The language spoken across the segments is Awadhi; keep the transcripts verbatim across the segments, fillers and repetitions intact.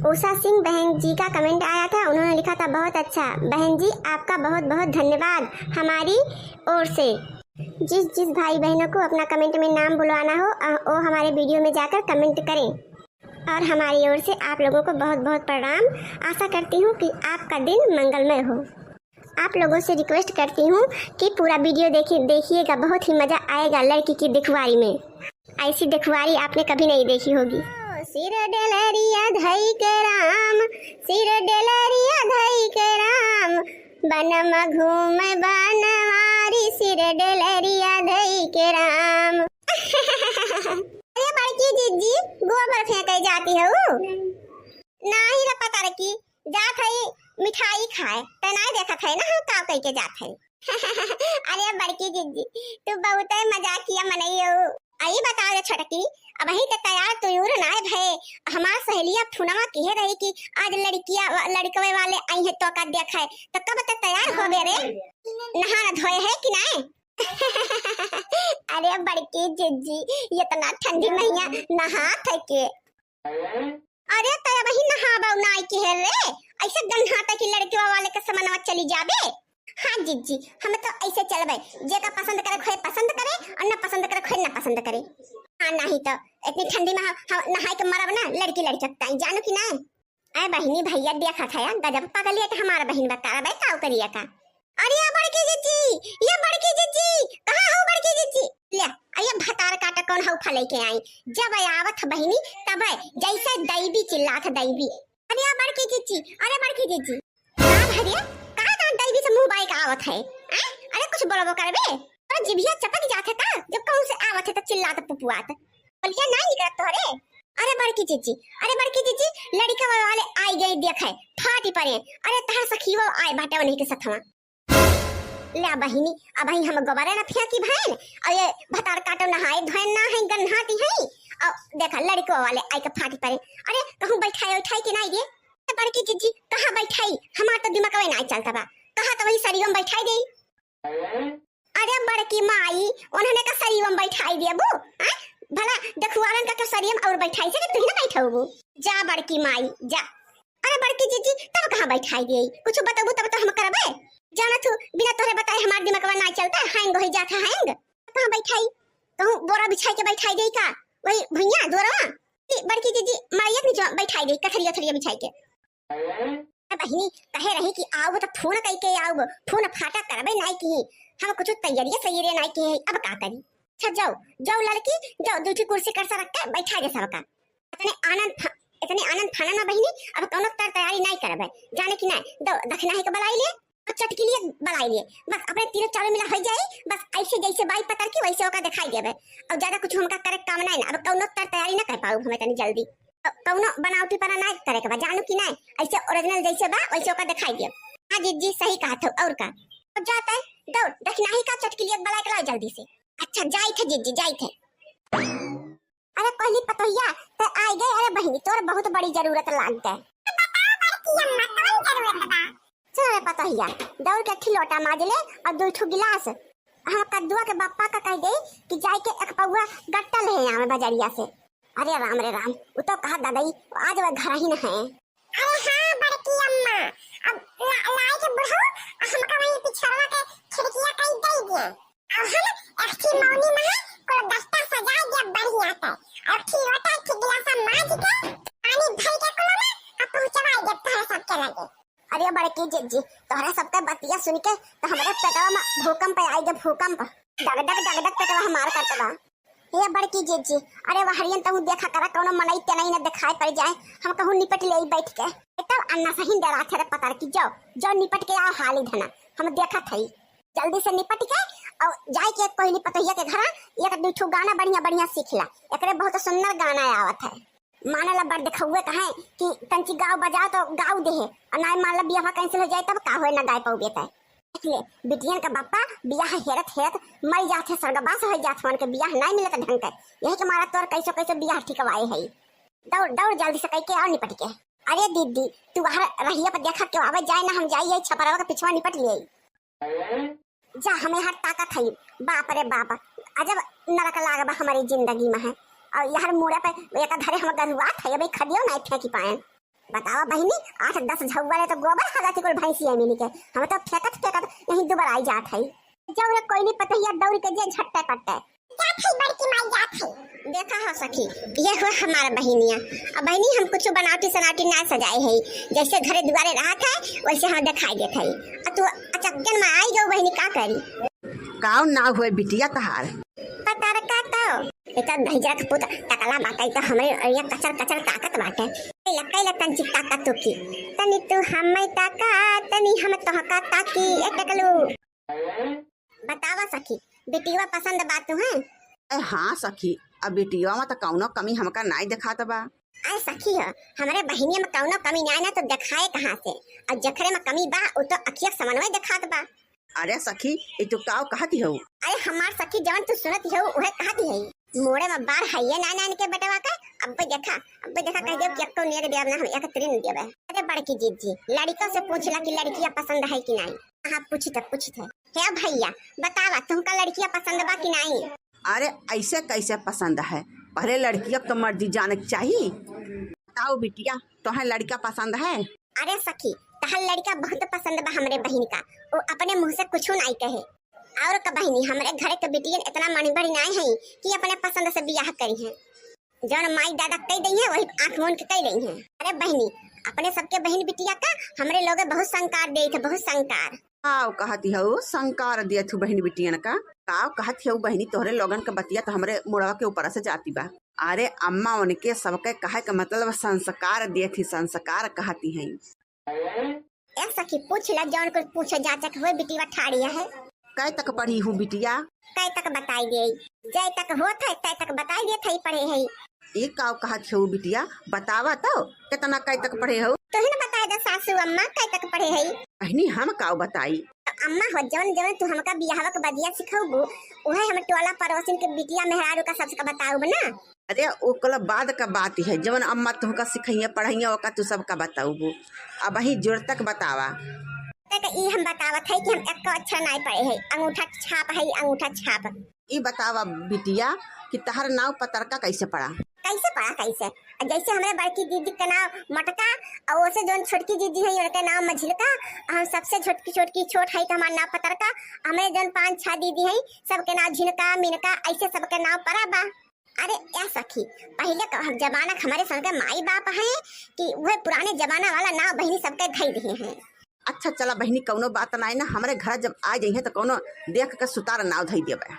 उषा सिंह बहन जी का कमेंट आया था, उन्होंने लिखा था, "बहुत अच्छा बहन जी, आपका बहुत बहुत धन्यवाद हमारी ओर से।" जिस जिस भाई बहनों को अपना कमेंट में नाम बुलवाना हो, अ, वो हमारे वीडियो में जाकर कमेंट करें। और हमारी ओर से आप लोगों को बहुत बहुत प्रणाम। आशा करती हूँ कि आपका दिन मंगलमय हो। आप लोगों से रिक्वेस्ट करती हूँ कि पूरा वीडियो देखिए, देखिएगा, बहुत ही मजा आएगा लड़की की दिखवारी में। ऐसी दिखवारी आपने कभी नहीं देखी होगी। सिर डलरिया धई के राम, सिर डलरिया धई के राम, बनम घूम बनवारी, सिर डलरिया धई के राम। अरे बड़की जिज्जी, गोबर फेंके जाती हो? नाही रे पतरकी, जात हई मिठाई खाए, तै नाही देखत है ना हम काव कह के जात है। अरे बड़की जिज्जी, तू बहुते मजाकिया मनई हो। आई बताओ रे छोटकी, अबही ते तैयार तुयूर नाय भए, हमार सहेलिया फुनवा किहे रही कि आज लड़किया वा-, लड़कवे वाले आई है तो का देखे, तो कब ते तैयार होबे रे? नहा न धोए है कि नाय? अरे बड़की जिज्जी, इतना ठंडी महिया नहात है के? अरे तय वही नहाबा नाई के है रे, ऐसे गन्हाता कि लड़कवा वाले के समनवा चली जाबे। हाँ जिज्जी, हम तो ऐसे चलबे, जेका पसंद करे खोए पसंद करे, और ना पसंद करे खोए ना पसंद करे। हाँ नहीं तो इतनी ठंडी में हम, हम नहाए के मरब ना, लड़की लड़की ताई, जानू कि नहीं? अरे बहिनी, भैया देखत है, गजब पगलिया के हमार बहिन बता रहा, काव करिया का? अरे या बड़की जिज्जी, या बड़की जिज्जी, कहाँ हो बड़की जिज्जी? ले, आ ये भतार काटा कौन हौफा लेके आई? जब आवत ह बहिनी, तब जैसे दैवी चिल्लात ह दैवी। अरे या बड़की जिज्जी, अरे बड़की जिज्जी। का भरिया, का तो दैवी से मुँह बाई का आवत है? आ? अरे कुछ बोलबो करबे? अरे जिभिया चपक जात है का? जब कहूँ से आवत है तो चिल्लात पुपुआत। बोलिया ना निकलत तोहरे। अरे बड़की जिज्जी, अरे बड़की जिज्जी, लड़का वाले आई गए देखे, फाटी परे। अरे तहर सखीवो आए बाटे उन्हीं के सथवा। ले बहिनी, अबही हम गोबरे न फेंकी भैन, और ये भतार काटो नहाए धोए ना है, गन्हाती है। और देखा लड़को वाले आई के फाटी परे। अरे कहूँ बैठाई उठाई कि नाई रे? ए बड़की जिज्जी, कहाँ बैठाई? हमार तो दिमागवे नाई चलता बा। कहाँ तो वही सरियम बैठाई देई। अरे बड़की माई, उन्होंने का सरियम बैठाई देबू? हैं? भला देखुआरन का के सरियम और बैठाई से कि तू ही ना बैठबू? जा बड़की माई, जा। अरे बड़की जिज्जी, तब कहाँ बैठाई दिए? कुछ बतबू तब तो हम करबे। जाना तू, बिना तोहरे बताए हमार दिमागवा ना चलता, हैंग हो जाता हैंग। कहाँ बैठाई? कहूँ बोरा बिछाई के बैठाई दे का? वही भुइया, दोरवा? कि बड़की जिज्जी, मारियत नहीं जो बैठाई दे, कथरिया थरिया बिछाई के। ए बहिनी, कहे रही कि आउब तो फोन कई के आउब, फोन फाटा करबे नाई की, हम कुछ तैयारिया सैयारिया नाई की, अब का करी? अच्छा जाओ, जाओ लड़की, जाओ, दू ठो कुर्सी करसा रख के बैठा दे सबका। इतने आनंद फा-, इतने आनंद फाना ना बहिनी, अब कौनो तर तैयारी नाई करबे, जाने की नाई, दो दखिनाही के बलाई ले, और चटकिलिया बलाई ले, बस अपने तीनों चारों मिला हो जाई, बस ऐसे जैसे बाई पतर की वैसे ओका दिखाई देबे, और ज्यादा कुछ हमका करे काम नाई ना, अब कौनो तर तैयारी ना कर पाऊ हमें तनी जल्दी। कौनो बनावटी पना ना करे के बा, जानू कि ना, ऐसे ओरिजिनल जैसे बा वैसे ओका दिखाई दियो। हाँ जिज्जी, सही कहत हो, और का? अब जात है, दौड़, दखिनाही का चटकिलिया बलाय के लाओ जल्दी से। अच्छा, जाइत है जिज्जी, जाइत है। अरे कोहली पतोहिया, ते आइ गए। अरे बहिनी, तोर बहुत बड़ी जरूरत लाग गए। बताओ बड़की अम्मा, कौन जरूरत बा? सुन रे पतोहिया, दौड़ के एक ठो लोटा माज ले और दो ठो गिलास। हम कद्दुआ के बप्पा का कह दे कि जाए के एक पौवा गट्टा ले आवे बजरिया से। अरे राम रे राम, उ तो कहा दादाई, आज वह घर ही न है। अरे हाँ बड़की अम्मा, अब ला-, लाई के बुढ़ऊ, हमका वहीं पिछड़वा के खिड़किया कई दे दिए। अब हम एक ठे मौनी में है, कुल गट्टा सजा दिया बढ़िया से। अब खिलौटा के गिलासा माज के, पानी भर के कुल में, अब पहुँचवाई दे तोहरे सबके लगे। अरे बड़की जिज्जी, तोहरा सबका बतिया सुन के तो हमारे पेटवा में भूकंप आई गया, भूकंप। डग डग डग डग पेटवा हमार करत बा। ये बड़की जिज्जी, अरे वहरियन तहु देखा करा, कौनो मनई तेनई न दिखाई पड़ जाए, हम कहूँ निपट ले बैठ के। तब अन्ना सही डरा थे रे पतर की, जाओ, जाओ निपट के आओ हाली धना, हम देखत हई। जल्दी से निपट के और जाए के कोहली पतोहिया के घरा एक दू ठो गाना बढ़िया बढ़िया सीख ला, एकरे बहुत सुंदर गाना आवत है। माने ला बड़ देखउए कहे कि तंची गाव बजाओ तो गाव देहे, और नाय मान ला बियाह cancel हो जाए तब का होए ना गाय पाउबे तय। देख ले, बिटियन का बापा बियाह हेरत हेरत मर जात है, स्वर्गवास हो जात है, उनके बियाह नाय मिलत ढंग के, यही के मारा तोर कैसो कैसो बियाह ठिकवाए है। दौड़ दौड़ जल्दी से कह के और निपट के। अरे दीदी, तू बाहर रहिया पर देखा क्यों आवे जाए ना, हम जाइए छपरवा के पिछवा निपट लिए। जा, हम यहाँ ताकत हई। बाप रे बाप, अजब नरक लाग बा हमारी जिंदगी में है। और यहाँ मुड़ा पे एक धरे हम गरुआत है, अबे खदियो नहीं फेंकी पाए। बतावा बहिनी, आठ दस झउआ ले तो गोबर हगत ही कुल भैंसिया मिली के। हम तो फेंकत फेंकत यहीं दुबराई जात है। जौरे कोई नहीं पतहिया दौड़ के जे झट्टे पट्टे। जात है बड़की माई, जात है। देखा हो सखी, ये हुआ हमारा बहिनिया। अब बहिनी, हम कुछ बनावटी सनावटी ना सजाए है, जैसे घरे दुआरे रहत है वैसे हम दिखाई देत है। अब तू अचक्कन में आई गो बहिनी, का करी? काव ना हुए बिटिया तहार? पतरका तो। एकर दहिजरा के पुत टकला बाटे, तो हमरे अरिया कचर कचर ताकत बाटे। कैला, कैला तंची ताकत तू की। तनी तू हमें ताका, तनी हम तोहका ताकी, ए टकलू। बतावा सखी, बिटिया पसंद बा तुहें? ए हाँ सखी, अब बिटिया में तो कौनो कमी हमका नाई देखात बा। अरे सखी हो, हमरे बहिनिया में कौनो कमी नाई ना तो देखाए कहाँ से? और जखरे में कमी बा, उ तो अखिया के समनवे देखात बा। अरे सखी, ई तू काव कहत हऊ? अरे हमार सखी, जवन तू सुनत हऊ, उहे कहत हई। मोड़े में बार हइये ना, ना इनके बेटवा का। अब्बे देखा, अब्बे देखा, कह देब कि एक्को नेग देब ना हम, एक तिरिन देबे। अरे बड़की जीजी, लड़िका से पूछला कि लड़किया पसंद है कि नाई। हाँ, पूछित है, पूछित है। हे भैया, बतावा, तुमका लड़किया पसंद बा कि नाई? अरे ऐसे कैसे पसंद है? पहले लड़किया के तो मर्जी जाने के चाही। बताओ बिटिया, तोहे लड़का पसंद है? अरे सखी, तहर लड़का बहुत पसंद बा हमरे बहिन का। वो अपने मुंह से कुछ नाई कहे। और का बहिनी, हमरे घरे के बिटियन इतना मणिबड़ी नाई है कि अपने पसंद से बियाह करी हैं। जौन माई दादा कह दई है, वही आँख मूंद के कह दई है। अरे बहिनी, अपने सबके बहिन बिटिया का हमरे लोगे बहुत संकार देत है, बहुत संकार। काव कहत हऊ, संकार दियत हऊ बहिन बिटियन का? काव कहत हऊ बहिनी, तोहरे लोगन के बतिया तो हमरे मुड़वा के ऊपर से जाती बा। अरे अम्मा, उनके सबके कहे के मतलब संस्कार दियत ही, संस्कार कहती हैं। ए सखी, पूछ ला, जौन कुछ पूछे जाचक हुए, बिटिया ठाड़िया है। कै तक पढ़ी हऊ बिटिया? कै तक बताई दे, जै तक होत है, तै तक बताई देत है, पढ़े है। ई काव कहत हऊ बिटिया, बतावा तो, कितना कै तक पढ़े हऊ? तोही न बताई दे सासू अम्मा, कै तक पढ़े है। बहिनी, हम काव बताई? तो अम्मा हो, जौन जौन तू हमका बियाहवा के बदिया सिखौबू, उहे हम टोला पड़ोसिन के बिटिया मेहरारू का सबका बताउब ना। अरे, ओकला बाद का बात है, जवन अम्मा तुहका सिखइया पढ़इया, ओका तू सबका बताउबू। अबही जोर तक बतावा। तक ई हम बतावत है कि हम एक्को अक्षर नाई पढ़े है, अंगूठा छाप है, अंगूठा छाप। ई बतावा बिटिया कि तहर नाव पतरका कैसे पड़ा? कैसे पड़ा, कैसे? जैसे हमरे बड़की दीदी के नाव मोटका, और ओसे जौन छोटकी दीदी है, उनके नाव मझिलका, और हम सबसे छोटकी, छोटकी छोट है, तो हमार नाव पतरका। हमरे जौन पाँच छह दीदी है, सबके नाव झिनका, मिनका, ऐसे सबके नाव पड़ा बा। अरे ए सखी, पहिले का हम जमाना के हमरे सन के माई बाप हैं कि वह पुराने जमाना वाला नाव बहिनी सबके धई दिए हैं। अच्छा चला बहिनी, कौनो बात नाई ना, हमरे घर जब आ जइहे तो कौनो देख के सुतार नाव धई देबे।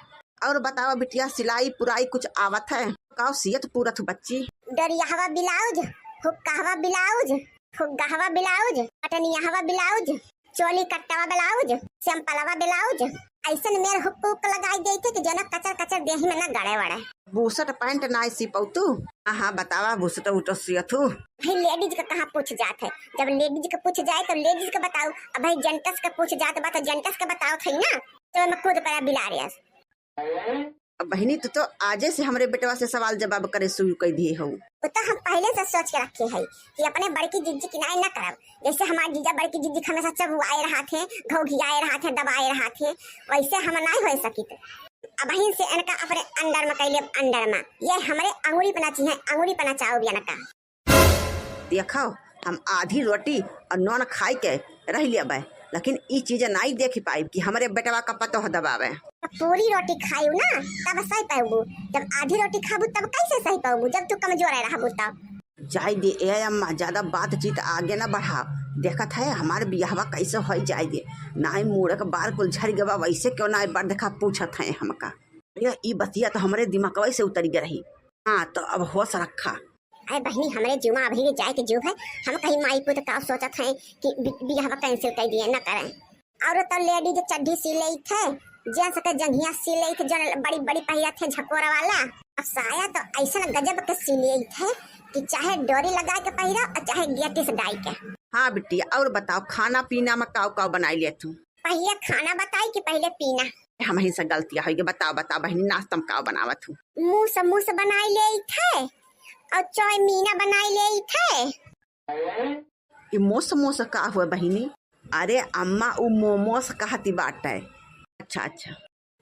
और बतावा बिटिया, सिलाई पुराई कुछ आवत है? काव सियत पूरत हऊ बच्ची? डोरियाहवा ब्लाउज, हुक्काहवा ब्लाउज, फुग्गाहवा ब्लाउज, पटनियाहवा ब्लाउज, चोली कट्टवा ब्लाउज, सिंपलवा ब्लाउज, ऐसन मेर हुक हुक लगाई देई थे कि जना कचर कचर देही में ना गड़े वड़े। बुसट पैंट नाई सी पौतू? हाँ, हाँ, बतावा, बुसट उट सियत हऊ। भाई लेडीज का कहाँ पूछ जात है? जब लेडीज का पूछ जाए तो लेडीज का बताऊ, अब भाई जेंटस का पूछ जात बा तो जेंटस का बताओ थे ना, तो मैं खुद पड़ा बिलारियस। अब बहिनी, तू तो आजे से हमरे बेटवा से सवाल जवाब करे शुरू कर दिए हऊ। वो तो हम पहले से सोच के रखे है कि अपने बड़की जिज्जी की नाई ना करब। जैसे हमार जीजा बड़की जिज्जी के हमेशा चबुआए रहत हैं, घौघियाए रहत हैं, दबाए रहत हैं, वैसे हम नाई हो सकित। अबहिन से इनका अपने अंडर में कैले, अंडर में। ये हमरे अंगुरी पे नाची है, अंगुरी पे नचाओ भी इनका। देखो, हम आधी रोटी और नून खाई के रह लेबे, लेकिन ई चीज नाई देखी पाइब कि हमरे बेटवा का पतोह दबावे। तो पूरी रोटी खायू ना, तब सही पाऊबू। जब आधी रोटी खाबू, तब कैसे सही पाऊबू, जब तू कमजोर रहबू तब? जाई दे ए अम्मा, ज्यादा बातचीत आगे ना बढ़ाओ। देखत है हमार बियाहवा कैसे होई, जाई दे। नाई मूड़ के बार कुल झड़ गवा, वैसे क्यों नाई बार देखा पूछत है हमका। ये ई बतिया तो हमरे दिमागवा से उतर गई रही। हाँ, तो अब होश रखा। अरे बहिनी, हमरे जुमा अभी के जाए के जुग है। हम कहीं माई पुत का सोचत हैं कि बि-, बियाहवा cancel कर दिए, न करें। और तो लेडीज चड्ढी सी लेई थे, जेंट्स के जंघिया सी लेई थे, जौन बड़ी बड़ी पहिरत थे झकोरा वाला। अब साया तो ऐसा गजब के सी लेई थे कि चाहे डोरी लगा के पहिरा और चाहे गेटी से डाई के। हाँ बिटिया, और बताओ, खाना पीना में काव काव बनाई ले तू? पहिले खाना बताई कि पहिले पीना? हमही से गलतिया होई गई। बताओ, बताओ बहिनी, नाश्ता में का बनावत हऊ? मूस, मूस बनाई लेई थे और चौमीना बनाई लेई थे। ई मूस, मूस का हुआ बहिनी? अरे अम्मा, उ मोमोस कहती बाटे। अच्छा, अच्छा।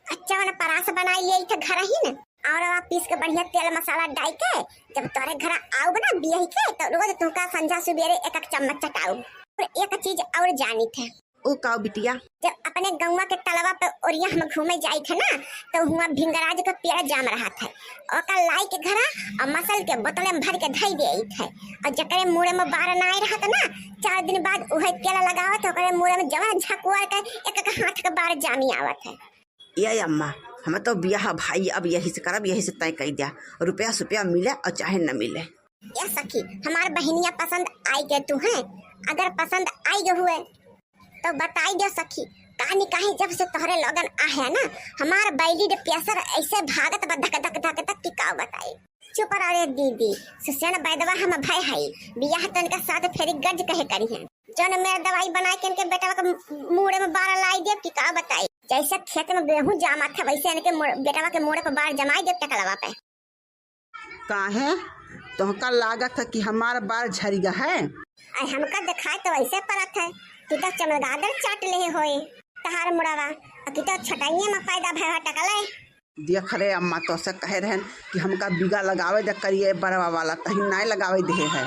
अच्छा, वाला परास बनाई लेई थे घर ही न, और पीस के बढ़िया तेल मसाला डाइ के जब तोहरे घरा आउब ना बियाह के, तो रोज तुहका संझा सुबेरे एक एक चम्मच चटाउब। और एक चीज और जानित है। ऊ का बिटिया? जब अपने गौवा के तलवा पे ओरिया हम घूमे जाइत है ना, तो हुआं भिंगराज के पेड़ जाम रहत है, ओका लाई के घरा और मसल के बोतले में भर के धई देइत है, और जकरे मुड़े में बार ना आए रहत ना, चार दिन बाद उहे तेल लगावत, ओकरे मुड़े में जवन झकुआर के एक एक हाथ के बार जामी आवत है। ए अम्मा, हम तो बियाह भाई अब यही से करब, यही से तय कइ द्या, रुपया सुपया मिले और चाहे न मिले। ए सखी, हमार बहिनिया पसंद आइ गए तुहे? अगर पसंद आइ गए हुए तो बताइ द्यो सखी, का निकाही जब से तोहरे लोगन आहे ना, हमार बैली दे प्यासर ऐसे भागत बा धक धक धक धक कि का बताई। चुप रह रे दीदी, सुसेन बैदवा हम भय हई, बियाह तो इनका साथ फेरी गज कहे करी हैं। जौन मेर दवाई बनाए के इनके बेटवा के मु-, मूड़े में बार लाई देब कि का बताई। जैसे खेत में गेहूं जामत है, वैसे इनके मु-, बेटवा के मूड़े पर बार जमाई देब टकलवा पे। काहे? तोहका लागत है कि हमार बार झरिगा है? अरे हमका देखाए तो वैसे परत है कि तो चमगादड़ चाट लेहे होए तहार मुड़वा, और कि तो छटाइये में पैदा भय है टकले। देख रे अम्मा, तोसे कहे रहन कि हमका बीगा लगावे दे करिए बरवा वाला, तही नाय लगावे देहे है।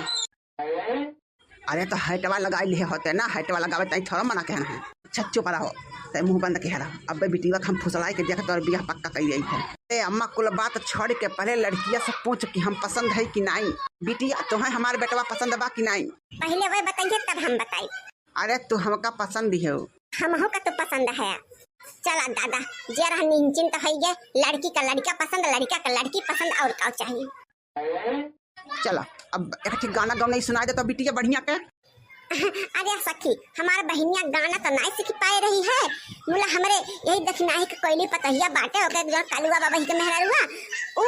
अरे तो हेटवा लगाई लिहे होते ना, हेटवा लगावे ताई थोड़ा मना कहना है। अच्छा चुप रहो, ते मुंह बंद के रहो। अबे बिटिया के हम फुसलाई के देख तोर बियाह पक्का कई देई है। ए अम्मा, कुल बात छोड़ के पहले लड़किया से पूछ कि हम पसंद है कि नाई। बिटिया, तोहे हमार बेटवा पसंद बा कि नाई? पहले वह बताइए तब हम बताई। अरे तू हमका पसंद ही हो। हमहू का तो पसंद है। चला दादा, जे रहा निंचिन तो है ये, लड़की का लड़का पसंद, लड़का का लड़की पसंद, और का चाहिए? चला, अब एक ठे गाना गौनई सुनाई दे तो बिटिया बढ़िया के। अरे सखी, हमार बहिनिया गाना तो नाई सीख पाए रही है। मुला हमरे यही दखिनाही के कोयली पतहिया बाटे, ओके जो कालुआ बाबा ही के मेहररुआ, उ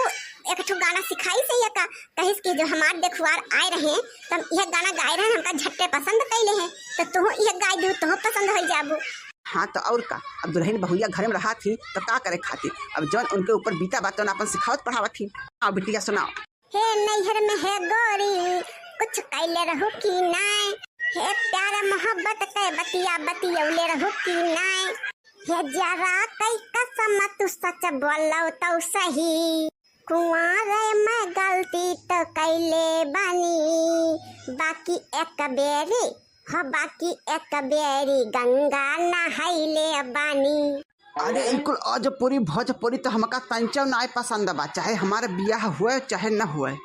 एक ठो गाना सिखाई से ये का, कहिस कि जो हमार देखुआर आए रहे, तब यह गाना गाए रहे, हमका झट्टे पसंद कैले हैं, तो तुहू यह गाय दू, तुहू पसंद हो जाबू। हाँ तो और का, अब दुल्हन बहुरिया घर में रहा थी तो का करे खातिर, अब जौन उनके ऊपर बीता बा तौन अपन सिखावत पढ़ावत थी। आओ बिटिया सुनाओ। हे नैहर में है गोरी, कुछ कैले रहू कि नाय? हे प्यार मोहब्बत के बतिया बतियौले रहू कि नाय? हे जरा कई कसम तू सच बोलो तो सही, कुंवारे में गलती तो कैले बानी, बाकी एक बेरी, हो बाकी एक बेरी गंगा नहैले बानी। अरे, इकुल अजपुरी भोजपुरी तो हमका तंचो नाय पसंद बा, चाहे हमार बियाह हुए चाहे न हुए।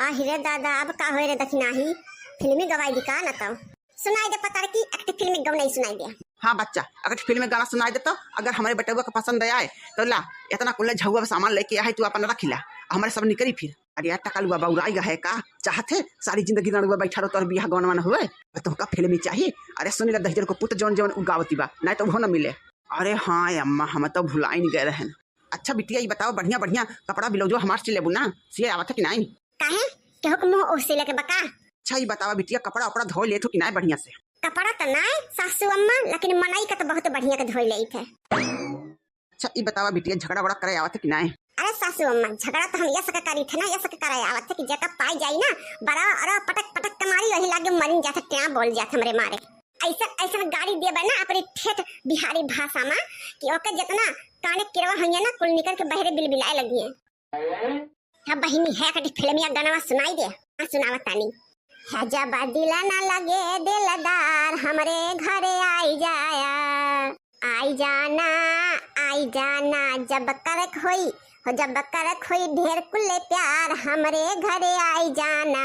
आहि रे दादा, अब का होए रे दखिनाही, फिल्मी गवाई दी का न तो। सुनाई दे पतर की, एक ठे फिल्मी गवनई सुनाई दे। हाँ बच्चा, अगर फिल्मी गाना सुनाई दे तो, अगर हमरे बेटउआ के पसंद आए तो ला, इतना कुल्ला झउआ सामान लेके आए, तू अपन रखी ला, हमरे सब निकरी फिर। अरे यार, टकलुआ बउराई गए है का? चाहत है सारी जिंदगी रड़ुआ बैठा रहो, तोर बियाह गौनवा न हुए? और तुमका फिल्मी चाहिए? अरे सुनी ला, दहिजर को पुत जौन जौन उ गावती बा, नाय तो उहो न मिले। अरे हाँ अम्मा, हम तो भुलाइन गए रहन। अच्छा बिटिया, ई बताओ, बढ़िया बढ़िया कपड़ा ब्लाउजो हमार सिलेबू ना? सिए आवत है कि नाई? काहे? केहू के मुंह ओह सिले के बका? अच्छा ई बतावा बिटिया, कपड़ा उपड़ा धो लेत हो कि नाय बढ़िया से? कपड़ा तो नाय सासू अम्मा, लेकिन मनई का तो बहुत बढ़िया के धोई लेत है। अच्छा, ई बतावा बिटिया, झगड़ा वगड़ा करे आवत है कि नाय? अरे सासू अम्मा, झगड़ा तो हम यस के करी थे ना, यस के करे आवत है कि जेका पाई जाई ना, बड़ा अरे पटक पटक के मारी, वही लागे मरिन जात है, क्या बोल जात हमरे मारे। ऐसा ऐसा गाड़ी देबे ना अपने ठेठ बिहारी भाषा में कि ओके जितना काने किरवा होइए ना, कुल निकल के बहरे बिलबिलाए लगिए। हाँ बहिनी, है कटी फिल्मिया गाना सुनाई दे। हाँ, सुनावा तानी। है जब दिल ना लगे दिलदार, हमरे घरे आई जाया, आई जाना, आई जाना, जब करक होई, हो जब करक होई ढेर कुले प्यार, हमरे घरे आई जाना।